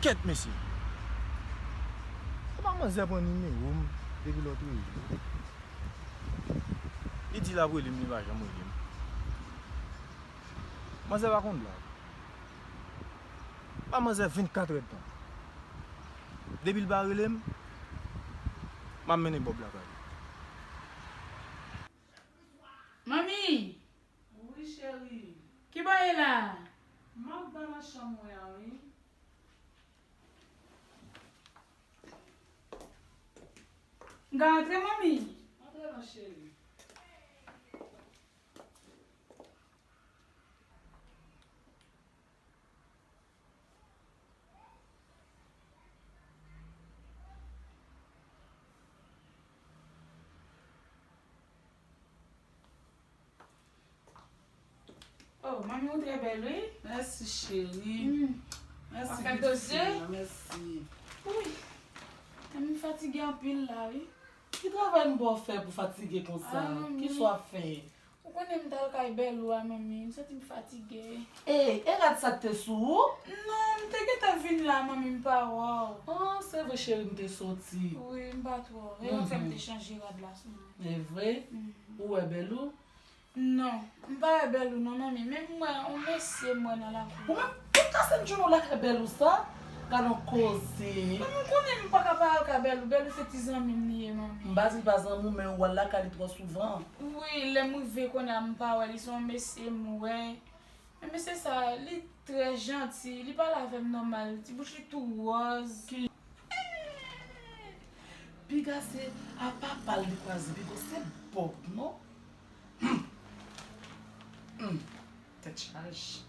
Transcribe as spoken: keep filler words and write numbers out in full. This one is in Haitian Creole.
Kèt mesye! Se pa manzè pran nimewo m depi lòt jou. Li di l ap rele m, li pa janm rele m. Manzè pa konn blag. Ba manzè vennkat èdtan. Depi l pa rele m, m ap mennen Bòb lakay li. Manmi! Wi, cheri. Ki bò ye la? M ap ba nan chanm mwen an, wi. M ka antre, manmi? Antre non, cheri. Oh, manmi, ou trè bèl, wi. Mèsi, cheri. Mm. Mèsi, pitit fi. Mèsi. Wi. Manmi, m fatige anpil la, wi. Ki travay m ba w fè pou fatige konsa? Ay, manmi. Kisa w ap fè? Ou konnen m t al kay bèl ou a, manmi. M santi m fatige. E, e rad sa k te sou ou? Non, m te gentan vin la, manmi, m pa wè w. Ah, se vre, cheri, m te soti. Wi, m pa t wè w. E sa fè m te chanje rad la sou mwen. E vre? Mhm. Ou wè bèl ou? Non, m pa wè bèl ou non, manmi. Men m wè yon mesye m wè nan lakou. Ou menm, tout kase m jwenn ou lakay bèl ou sa? Gad yon koze. Manmi, ou konnen m pa ka pa al kay bèl ou. Bèl ou se ti zanmi m li ye, manmi. M pa di l pa zanmi w, men ou al lakay li twò souvan. Wi, lè m rive kounye a m pa wè li, se yon mesye m wè. Men mesye sa, li trè janti, li pale avè m nòmal, ti bouch li tou wòz. Ki Piga se a papa l li kwaze, piga se Bòb, non? Hum. Hum. Tèt chaje.